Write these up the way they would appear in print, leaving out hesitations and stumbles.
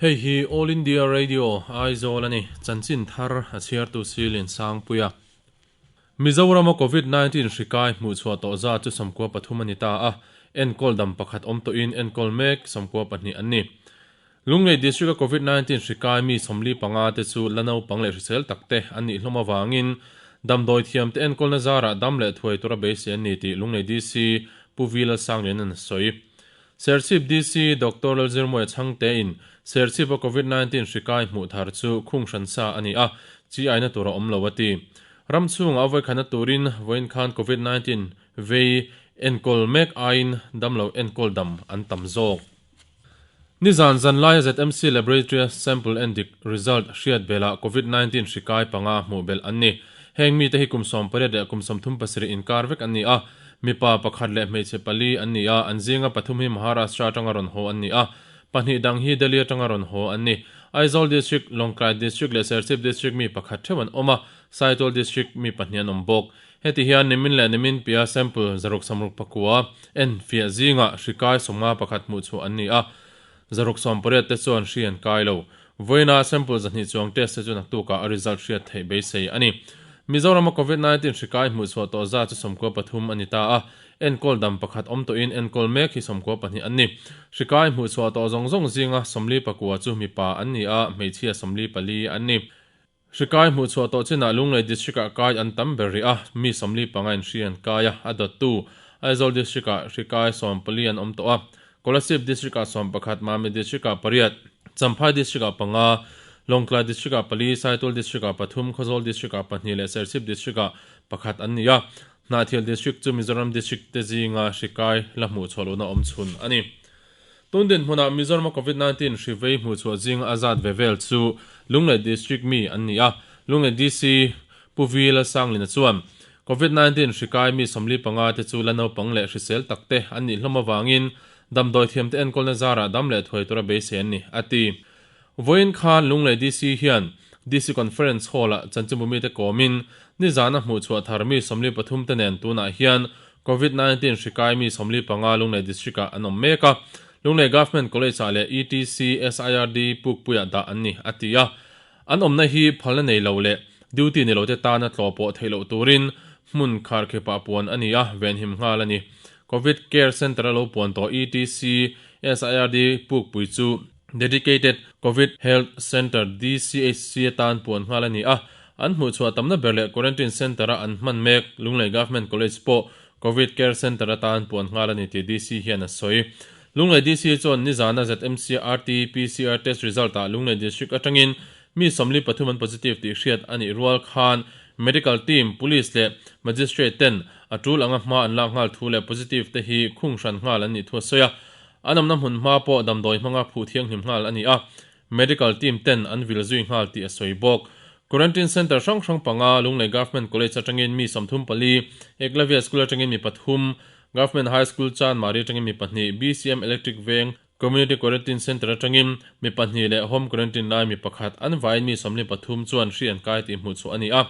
Hei hi All India Radio, Aizawl a ni. Chanchin thar a chhiartu Silin Sangpuia. Mizorama Covid 19 hri kai hmuhchhuah tawh zat chu 93 a ni ta a, enkawl dam pakhat awm tawhin enkawl mek 92 an ni. Lunglei District-a Covid 19 hri kai mi 45 te chu la naupang leh hrisel takte an nih hlawm avangin damdawi thiamte enkawlna zarah dam leh thuai tura beisei an ni tih Lunglei DC Pu V Lalsangliana'n a sawi. Serchhip DC Doctor Lalzirmawia Chhangtein Serchhipa Covid 19 hri kai hmuh thar chu khung hran sa a ni a, chi aina tur a awm lo a ti. Ram chhungah a vawikhatna turin vawiin khan Covid 19 vei enkawl mek aiin damlo enkawl dam an tam zawk. Nizan zanlaia ZMC Laboratory-a sample endik result hriat belah Covid 19 hri kai panga hmuh belh an ni. Heng mite hi kum 18 leh kum 37 inkar vek an ni a. Mipa pakhat leh hmeichhe pali an ni a, an zinga pathum hi Maharashtra atanga rawn haw an ni a, pahnih dang hi Delhi atanga rawn haw an ni. Aizawl District, Lawngtlai District leh Serchhip District mi pakhat theuh an awm a, Saitual District mi pahnih an awm bawk. Heti hian nimin leh nimin piah sample 669 en fiah zingah hri kai 51 hmuh chhuah an ni a, 680 te chuan hri an kai lo. Vawiina sample 200 chuang test te chu naktukah a result hriat theih beisei a ni. Mizorama Covid 19 hri kai hmuh chhuah tawh zat chu 93 a ni ta a, enkawl dam pakhat awm tawhin enkawl mek hi 92 an ni. Hri kai hmuh chhuah tawh zawng zawng zinga 49 chu mipa an ni a, hmeichhia 44 an ni. Hri kai hmuh chhuah tawh chinah Lunglei District-ah kai an tam ber rih a, mi 45 in hri an kai a, a dawttu Aizawl District-ah hri kai 14 an awm tawh a, Kolasib District-ah 11, Mami District-ah pariat, Champhai District-ah panga, Lawngtlai District-ah pali, Saitual District-ah pathum, Khawzawl District-ah pahnih leh Serchhip District-ah pakhat an ni a. Hnahthial District chu Mizoram District te zinga hri kai la hmuh chhuah lohna awm chhun a ni. Tun dinhmunah Mizorama Covid 19 hri vei hmuh chhuah zinga a zat ve vel chu Lunglei District mi an ni a, Lunglei DC Pu V Lalsanglina chuan Covid 19 hri kai mi 45 te chu la naupang leh hrisel takte an nih hlawm avangin damdawi thiamte enkawlna zarah dam leh thuai tura beisei an ni, a ti. Vawiin khan Lunglei DC hian DC Conference Hall-ah chanchinbu mite kawmin nizana hmuh chhuah thar mi 43 te nen tunah hian Covid 19 hri kai mi 45 Lunglei District-ah an awm mek a, Lunglei Government College-ah leh etc SIRD Pukpuiah dah an ni, a ti a. An awmna hi phalna nei lo leh duty ni lote tana tlawh pawh theih loh turin hmun kharkhipah puan a ni a, venhim nghal a ni. Covid Care Centre-a lo puan tawh etc SIRD Pukpui chu Dedicated Covid Health Centre, DCHC, atan puan nghal a ni a, an hmuhchhuah tamna ber leh Quarantine Centre-a an hman mek Lunglei Government College pawh Covid Care Centre atan puan nghal a ni tih DC hian a sawi. Lunglei DC chuan nizana ZMC RT-PCR test result-ah Lunglei District atangin mi 43 an positive tih hriat a nih rual khan Medical Team, Police leh Magistrate ten a tul anga hma an lak nghal thu leh positive te hi khung hran nghal an nih thu a sawi a. An awmna hmun hma pawh damdawi hmanga phuh thianghlim nghal a ni a, Medical Team ten an vil zui nghal tih a sawi bawk. Quarantine Centre hrang hrang panga Lunglei Government College atangin mi 34, Eklavia School atangin mi pathum, Government High School Chanmari atangin mi pahnih, BCM Electric Veng Community Quarantine Centre atangin mi pahnih leh Home Quarantine lai mi pakhat an vaiin mi 23 chuan hri an kai tih hmuh chhuah a ni a.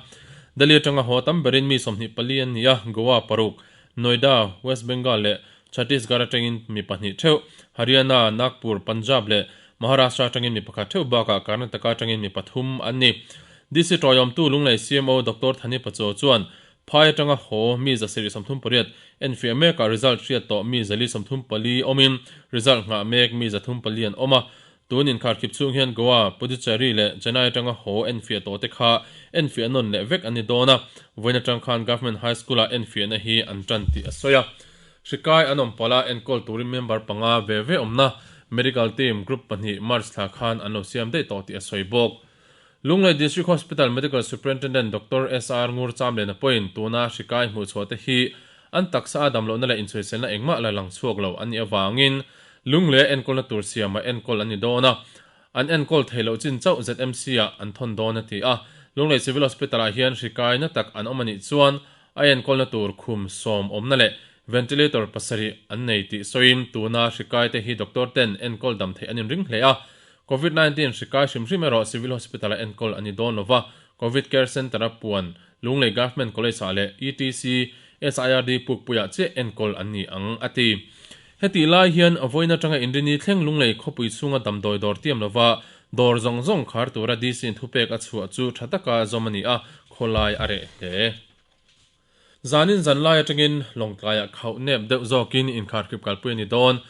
Delhi atanga haw tam berin mi 24 an ni a, Goa paruk, Noida, West Bengal leh Chhattisgarh atangin mi pahnih theuh, Haryana, Nagpur, Punjab leh Maharashtra atangin mi pakhat theuh bakah Karnataka atangin mi pathum an ni. DC tawiawmtu Lunglei CMO Doctor Thani Pachaw chuan Phai atanga haw mi 738 enfiah mekah result hriat tawh mi 434 awmin result nghah mek mi 304 an awm a. Tun inkharkhip chhung hian Goa, Puducherry leh Chennai atanga haw enfiah tawh te kha enfiah nawn leh vek an ni dawn a. Vawiin atang khan Government High School-ah enfiahna hi an tan tih a sawi a. Hri kai an awm palh a, enkawl turin member panga ve ve awmna Medical Team Group pahnih March thla khan an lo siam daih tawh tih a sawi bawk. Lunglei District Hospital Medical Superintendent Doctor SR Ngur Chamlena pawhin tuna hri kai hmuh chhuah te hi an taksa a damlohna leh inchhuiselna engmah la lang chhuak lo an nih avangin Lunglei a enkawlna tur siama enkawl an ni dawn a, an enkawl theih loh chin chauh ZMC-ah an thawn dawn a ti a. Lunglei Civil Hospital-ah hian hri kai na tak an awm a nih chuan a enkawlna tur khum sawm awmna leh ventilator pasarih an nei tih sawiin tuna hri kai te hi doctor ten enkawl dam theih an inring hle a. Covid 19 hri kai hrim hrim erawh Civil Hospital-a enkawl a ni dawn lova, Covid Care Centre-a puan Lunglei Government College-ah leh etc. SIRD Pukpuiah chiah enkawl an ni ang, a ti. Hetih lai hian vawiin atanga Inrini thleng Lunglei khawpui chhunga damdawi dawr tiam lova dawr zawng zawng khar tura DC-in thupek a chhuah chu tha taka zawm a ni a, khawlai a reh hle. Zanin zanlai atangin Lawngtlaiah khauh nep deuh zawkin inkharkhip kalpui a ni dawn.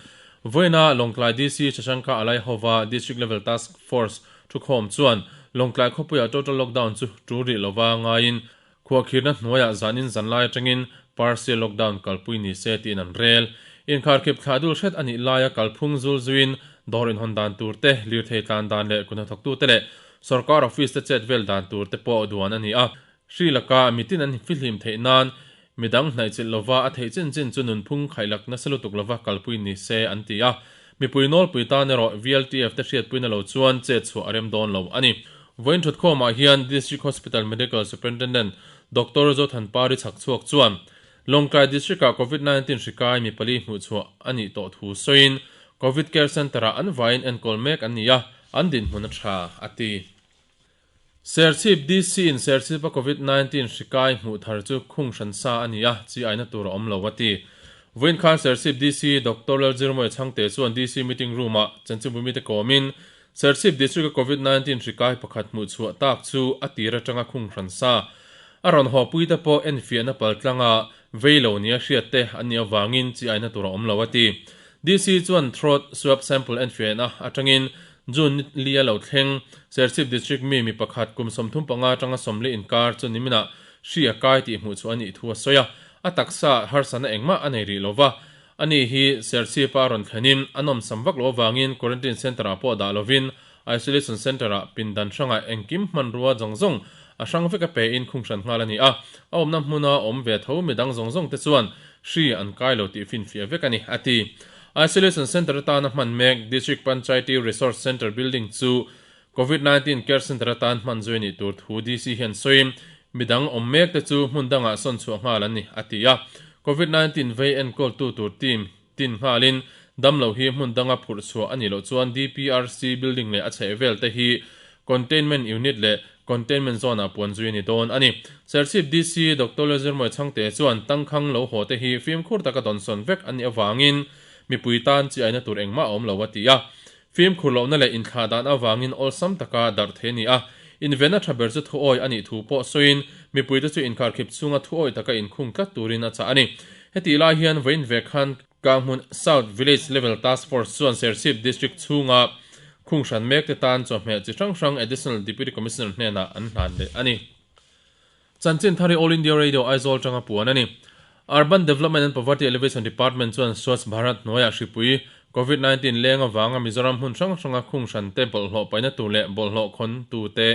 Vawiina Lawngtlai DC Shashanka Alai hova District Level Task Force thukhawm chuan Lawngtlai khawpuiah total lockdown chu tul rih lova ngaiin Khuahkhirna hnuaiah zanin zanlai atangin partial lockdown kalpui ni se tiin an rel. Inkharkhip thlah dul hret a nih laia kalphung zul zuiin dawr inhawn dan tur te, lirthei tlan dan leh kuthnathawktute leh sorkar office te chet vel dan tur te pawh duan a ni a. Hri laka mitin an fihlim theih nan midang hnaihchilh lova a theih chin chin chu nunphung khaihlak nasa lutuk lova kalpui ni se an ti a. Mipui nawlpui tan erawh VLTF te hriatpuina lo chuan chet chhuah a rem dawn lo a ni. Vawiin thutkhawmah hian District Hospital Medical Superintendent Doctor Zothanpari Chhakchhuak chuan Lawngtlai District-ah Covid 19 hri kai mi pali hmuhchhuah a nih tawh thu sawiin Covid Care Centre-ah an vaiin enkawl mek an ni a, an dinhmun a tha, a ti. Serchhip DC-in Serchhipa Covid 19 hri kai hmuh thar chu khung hran sa a ni a, chi aina tur a awm lo, a ti. Vawiin khan Serchhip DC Doctor Lalzirmawia Chhangte chuan DC meeting room-ah chanchinbu mite kawmin Serchhip District-a Covid 19 hri kai pakhat hmuh chhuah tak chu a tir atanga khung hran sa a rawn haw pui te pawh enfiahna paltlanga vei lo nia hriat te an nih avangin chi aina tur a awm lo, a ti. DC chuan throat swab sample enfiahna atangin June ni li a lo thleng. Serchhip District mi mi pakhat kum 35 atanga 40 inkar chu niminah hri a kai tih hmuh chhuah a nih thu a sawi a, a taksa harsatna engmah a nei rih lo va. Ani hi Serchhip-a rawn thlenin a nawmsam vak loh avangin Quarantine Centre-ah pawh dah lovin Isolation Centre-ah pindan hrangah engkim hmanrua zawng zawng a hrang vek a pein khung hran nghal a ni a. A awmna hmuna awm ve tho midang zawng zawng te chuan hri an kai lo tih finfiah vek a ni, a ti. Isolation Centre atana hman mek District Panchayati Resource Centre building chu Covid 19 Care Centre atan hman zui a nih tur thu DC hian sawiin, midang awm mek te chu hmun dangah sawn chhuah nghal an ni, a ti a. Covid 19 vei enkawltu tur team tin nghalin damlo hi hmun danga phurh chhuah a nih loh chuan DPRC building leh a chhehvel te hi Containment Unit leh Containment Zone ah puan zui a ni dawn a ni. Serchhip DC Doctor Lalzirmawia Chhangte chuan tangkhang lo haw te hi fimkhur taka dawnsawn vek an nih avangin mipui tan chi aina tur engmah a awm lo a ti a. Fimkhur lohna leh inthlah dan avangin awlsam taka darh thei a ni a, invenna tha ber chu thuawi a nih thu pawh sawiin mipuite chu inkharkhip chhunga thuawi taka inkhung tlat turin a chah a ni. Hetih lai hian vawiin ve khan Kanghmun South Village Level Task Force chuan Serchhip District chhunga khung hran mekte tan chawhmeh chi hrang hrang Additional Deputy Commissioner hnenah an hlan leh a ni. Chanchin thar hi All India Radio Aizawl tanga puan a ni. Urban Development and Poverty Alleviation Department chuan Swachh Bharat hnuaiah hripui Covid 19 leng avanga Mizoram hmun hrang hranga khung hran te bawlhhlawh paihna tur leh bawlhhlawh khawn tu te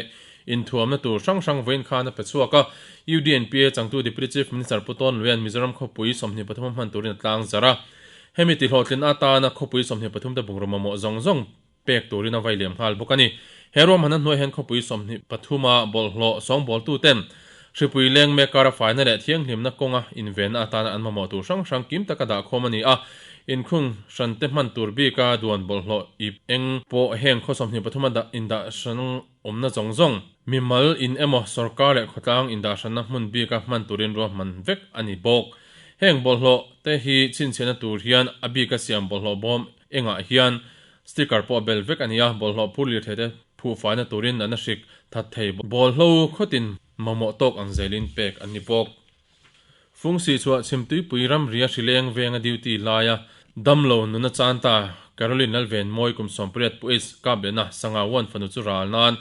inthuamna tur hrang hrang vawiin khan a pe chhuak a. UDNPA changtu Deputy Chief Minister Pu Tawn Luian Mizoram khawpui 23 a hman turin a tlang zarh a. Hemi tihlawhtlin atana khawpui 23 te bungraw mamawh zawng zawng pek turin a vai liam nghal bawk a ni. He ruahmanna hnuai hian khawpui 23 a bawlhhlawh sawngbawltuten hripui leng mek kara faina leh thianghlimna kawnga invenna atana an mamawh tur hrang hrang kim taka dahkhawm a ni a. Inkhung hrante hman tur bika duan bawlhhlawh ip eng pawh heng khaw 23 a dah indah hran awmna zawng zawng, mimal in emaw sorkar leh khawtlang indah hranna hmun bika hman turin ruahman vek a ni bawk. Heng bawlhhlawh te hi chhinchhiahna tur hian a bika siam bawlhhlawh bawm engah hian Sticker pawh a bel vek a ni a, bawlhhlawh phur lirthei te phuh faina turin an a hrik that thei. Bawlhlo khawtin mamawh tawk ang zelin pek an ni bawk. Fungsi chhuah Chhimtuipui ramria hrileng venga duty laia damlo nuna chan ta Caroline Lalvenmawi kum 18 pu H kap lehna Sanga One fanu chu ral nan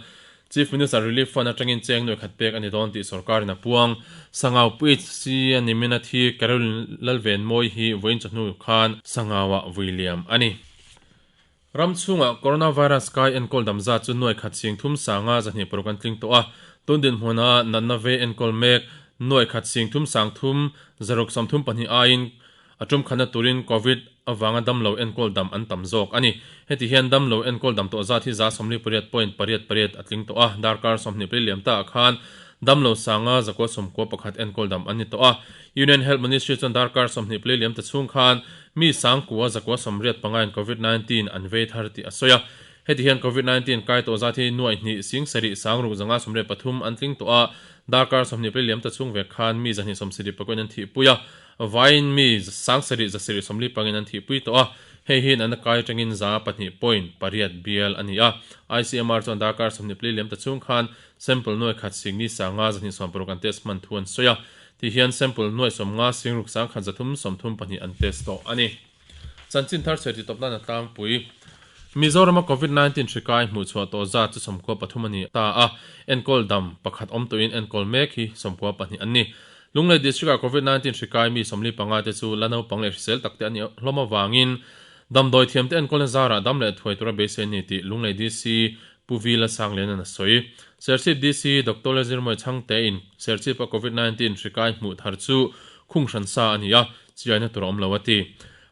Chief Minister Relief Fund atangin cheng nuai khat pek a ni dawn tih sorkarin a puang. Sangau PHC a nimin a thi Caroline Lalvenmawi hi vawiin chawhnu khan Sangauah vui liam a ni. Ram chhungah Coronavirus kai enkawl dam zat chu nuai khat sing thum sanga zahnih paruk an tling tawh a, tun dinhmuna natna vei enkawl mek nuai khat sing thum sang thum zaruk 32 aiin A tum khatna turin Covid avanga damlo enkawl dam an tam zawk a ni. Heti hian damlo enkawl dam tawh zat hi 48.88 a tling tawh a, darkar 24 liam ta ah khan damlo sanga 191 enkawl dam an ni tawh a. Union Health Ministry chuan darkar 24 liam ta chhung khan mi sangkua 185 in Covid 19 an vei thar tih a sawi a. Heti hian Covid 19 kai tawh zat hi nuaih hnih sing sarih sang ruk 183 an tling tawh a, darkar 24 liam ta chhung vek khan mi 274 in an thihpui a. Vaiin mi 70 740 in an thihpui tawh a, hei hi natna kai atangin 2.8 bial a ni a. ICMR chuan darkar 24 liam ta chhung khan sample nuai khat singni sanga 260 an test hman thu an sawi a, ti hian sample nuai 50 singruk 1,000 332 an test tawh a ni. Chanchin thar chhe titawp nan a tlangpui. Mizorama Covid 19 hri kai hmuhchhuah tawh zat chu 93 a ni ta a, enkawl dam pakhat awm tawhin enkawl mek hi 92 an ni. Lunglei District-ah Covid 19 hri kai mi 45 te chu la naupang leh hrisel tak te a nih hlawm avangin damdawi thiamte enkawlna zarah dam leh thuai tura beisei a ni tih Lunglei DC Pu Vila Sangliana'n a sawi. Serchhip DC Doctor Lezirmawii Chhangtein Serchhipa Covid 19 hri kai hmuh thar chu khung hran sa a ni a, Chiaina tur a awm lo a ti.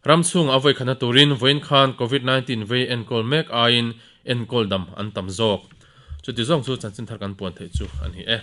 Ram chhungah a vawikhatna turin vawiin khan Covid 19 vei enkawl mek aiin enkawl dam an tam zawk. Chuti zawng chu chanchin thar kan puan theih chu a ni e.